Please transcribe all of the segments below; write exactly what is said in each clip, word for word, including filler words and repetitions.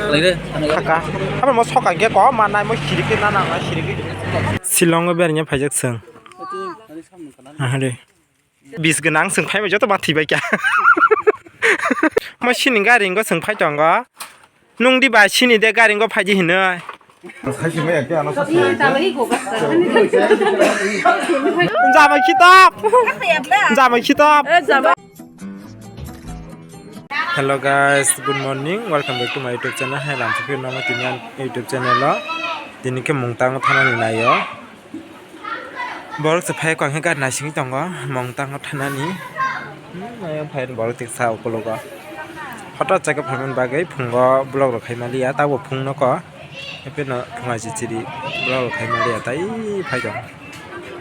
Thaka. Abo mo soka ge ko ma nai mo sirike na na na sirike. Shillong o bernya phaijak chwng. Ahare. Bis gwnang chwng phai bai joto ma thwi bai kya. Mo sini gari ngo chwng phai tongo. Nung di ba sini de gari ngo phai di hinoi. Jama kitab. Jama kitab. Hello guys, good morning. Welcome back to my YouTube channel. Hai lam chukwi nang tini ang YouTube channel o. Tini ke mungtang thanani nayo. Borok se phai kok hwnkhe gari naisingwi tongo, mungtango thanani. Hmm, ayang phai borok tiksa ukologo. Hothat chakhe phaimani bagwi phungo vlog rok khai maliya, tabo phung noko. Hapheno phunga chichiri vlog rok khai maliya, tai phai tongo.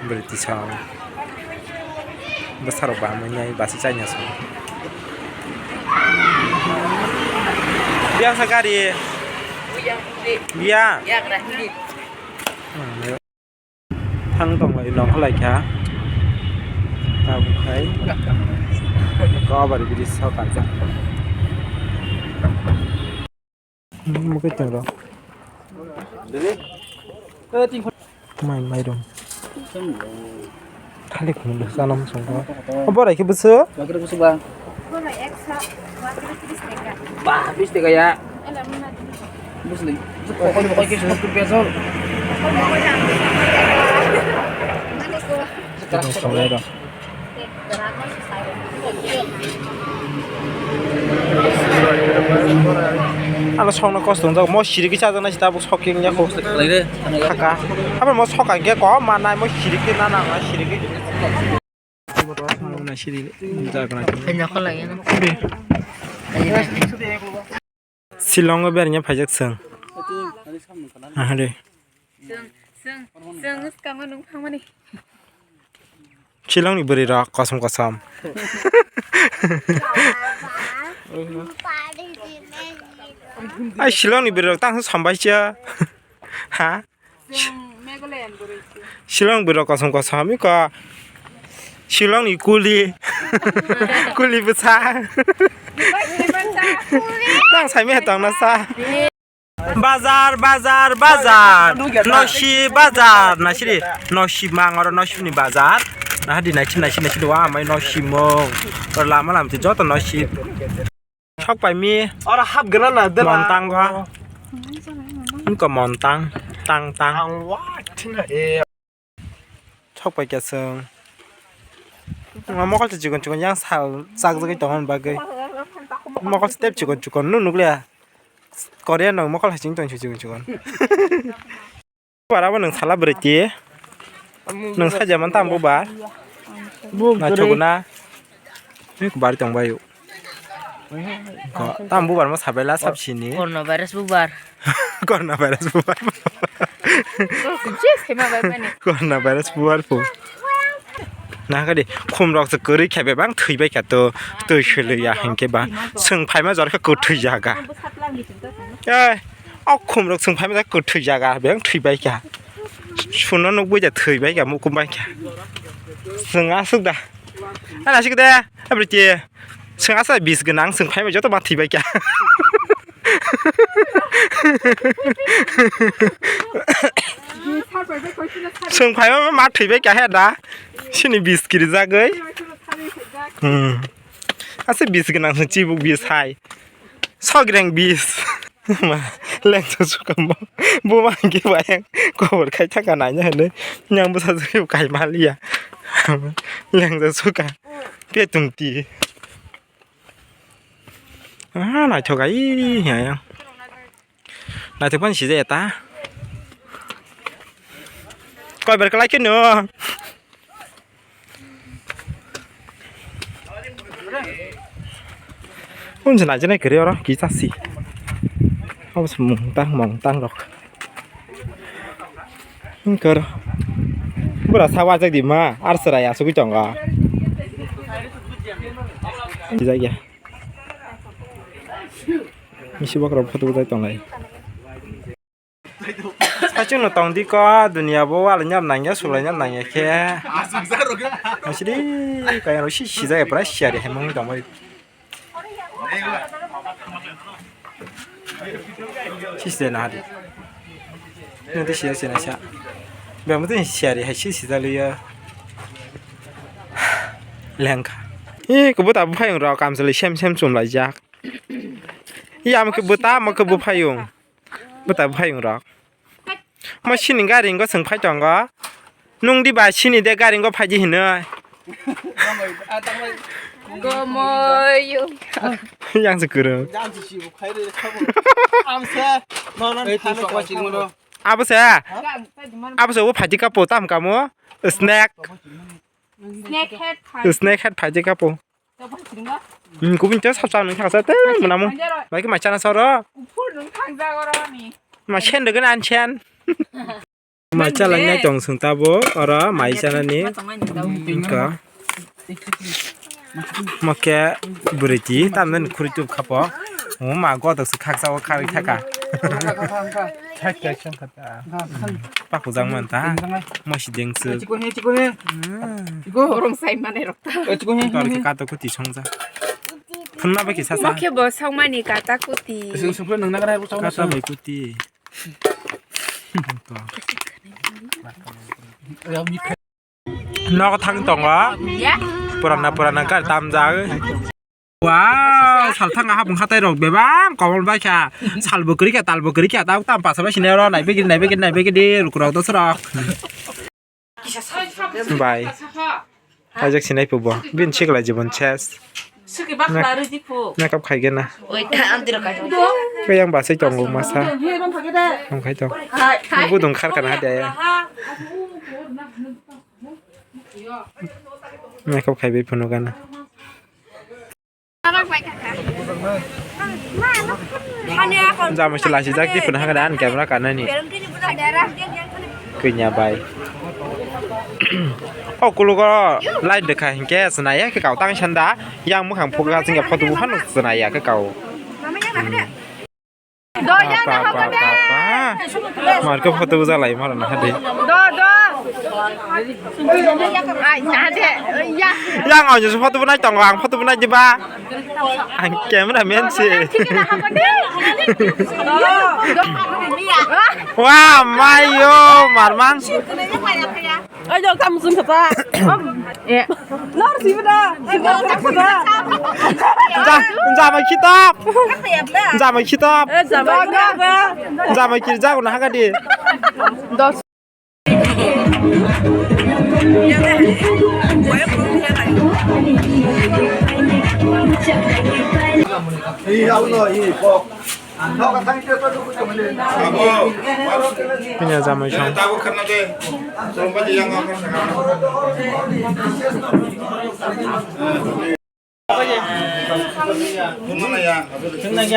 Bwrwi tisa o. Bwsarok bamwi nai basi chaina song. Biyang sa gari. Biyang. Thang tong lai nong khalai kha. Tabuk khai. Ko abar biri sa ta ja. Mukhe tong ro. Mai mai dong. Thalik khum do sanam song ko. Obo rai khe bwswk? Bakre bwswk ba? Bah, bis teka ya. Bwswk ni. Bokol bokol khe sumuk khe pesol. Ano songno kosto wngjak, mo siri kisa chajaknai se tabuk sok khe wngya kho. Khaka. Abo mo soka khe ko ma nai mo siri khe na na siri khe. Shillong o bernya phaijak chwng. Ahare. Chwng, chwng, chwng swkango nung thangmani. Shillong ni bwrwi rok kosom kosom. Ai Shillong ni bwrwi rok tang sambai cha. Ha? Chwng Meghalaya ni bwrwi se. Shillong bwrwi rok kosom kosom iko. Shillong ni kuli. Kuli bwsa. Tang saimaya tong na sa. Bazar, bazar, bazar. Nosi bazar. Nasiri. Nosi mangoro nosi ni bazar. Nah di naisi naisi naisi dua amai nosi mong. Lama lam ti joto nosi. Sok pai mi. Ora hap gana na dela. Montang ha. Inko montang. Tang tang. Ang wa thina e. Sok pai kya song. Mokol se chikon chikon yang sal sak jagwi tongon bagwi. Mokol step chikon chikon nu nukliya. Korea no mokol hasing tong chikon chikon. Bubar abo nwng sala bwrwi ti? Nwng sajama tamo bubar? Naithok na? Nwng bari tong bai o. Tamo bubar mo sabai la sab sini. Corona virus bubar. Corona virus bubar. Corona virus bubar po. Nahakhe di khum rok se kwrwi khe bebak thwi bai kha to twi swlwi ya hinkhe ba swng phaima jor khe kwthwi jaga. Ei. O khum rok chwng phai masa kwthwi jaga beng thwi bai kha. Suno nukbui da thwi bai kha mukum bai kha. Chwng aswk da. Ana aswk de. Abri ti. Chwng asa bis gwnang chwng phai joto ma thwi bai kha. Chwng phai ma ma thwi bai kha he da. Sini bis kiri jagwi. Hmm. Asa bis gwnang chwng chibuk bis hai. Sogreng bis. Ma, lengsa suka mo. Buma hingke bayang kobor khai thangka naina hinui. Yang bwsa jagui kai maliya. Lengsa suka. Petung ti. Ah, naithok ai, ya, ya. Naithok pan sijaya ta. Koi ber kalai khe no. Unse nai jene kiri oro kisa si. Abo se mungtang mungtang rok. Hingkhe oro. Bura sa wajak di ma, ar chwrai asugui tongo. Kijak ya. Misi bokrok photo bujai tonglai. Saichung no tong di ko, dunia bo wal nyap nang ya, sulai nyap nang ya khe. Asidi, kaya ro si si jaya pura si ari hemong tong bai. Sisi de nahadi. Nang de siya siya nasa. Bang mutu siya ri hai sisi da luya. Lengkha. Eh, kubuta buphayung rok kamchwlwi sem sem chumlaijak. Iya, amo khe buta, amo khe buphayung. Buta buphayung rok. Mo sini gari ngo swng phai tongo. Nung di ba sini de gari ngo phai di hinoi. Gomoyo. Yang se kwrwng. Abo se. Abo se wo phai di kapo tam kamo. Snack. Snack head phai. Snack head phai di kapo. Hmm, kubun cha sap sap nung thangsa te manamu. Mai ke mai chana soro. Uphur nung thangsa goroni. Ma sen de gan sen. Ma chala nyai tong sung tabo oro mai chana ni. Ka. Ma ke buriti tam den khuri tup khapo. Mo ma godok se khaksa o khari thaka. Thak thak song khata. Pakujak man ta. Mosi dengsu. Chiko he, chiko he. Chiko. Borong sai mane rok ta. Chiko he. Tor ke kato kuti songja. Phunna ba kisa sa. Mokhe bo songmani kata kuti. Sung sung phun nang nagra bo song. Kata bai kuti. Nogo thang tongo. Ya. Purana purana kar tamjak. Wow, salthang aha bwkha tai rok bebak komol bai kha. Sal bo kwrwi kha, tal bo kwrwi kha, tabuk tam pasa bai sinai oro nai begiri, nai begiri, nai begiri, ruk rok dos rok. Bai. Ajak sinai pubo. Bin sikla jibon ses. Makeup khai gena. Khe yang basai tongo masa. Ang khai tong. Budung khar kana hade. Makeup khai bai phunu gana. Jama se lasi jak di phunu hangre an camera kanani. Kanya bai. O kulugo light dekha hinkhe swnaya khe kau tang sanda yang mukhang phukha jingya photo buphano swnaya khe kau. Marke photo bujalai maro na hadi. Do, do. Ai, na de. Ya. Yang au je photo bunai tongo, ang photo bunai diba. Ang camera man si. Wah, mayo, marmang. Ai, jok tam sun kata. Eh. Nor si beda. Si beda. Ja, jama kitab. Jama kitab. Eh, jama kitab. Jama kitab na hagadi. Dos. Punya jamai song.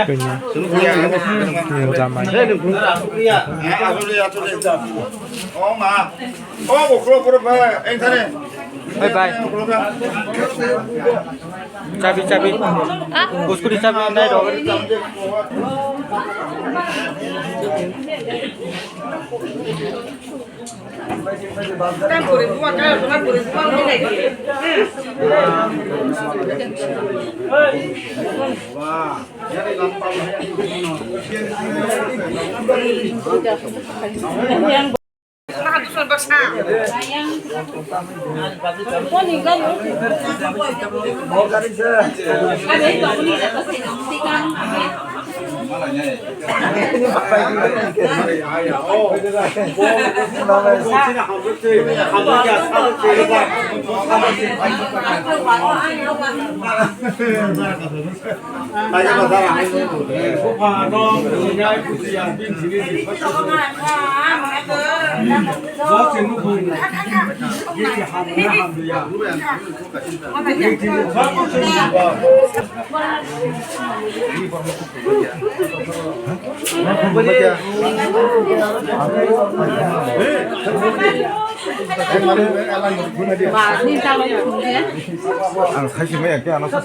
Punya. Punya jamai. Bye bye. Chabi, chabi. Uskuri chabi nai ro. Ang saisi maya khe ano sa.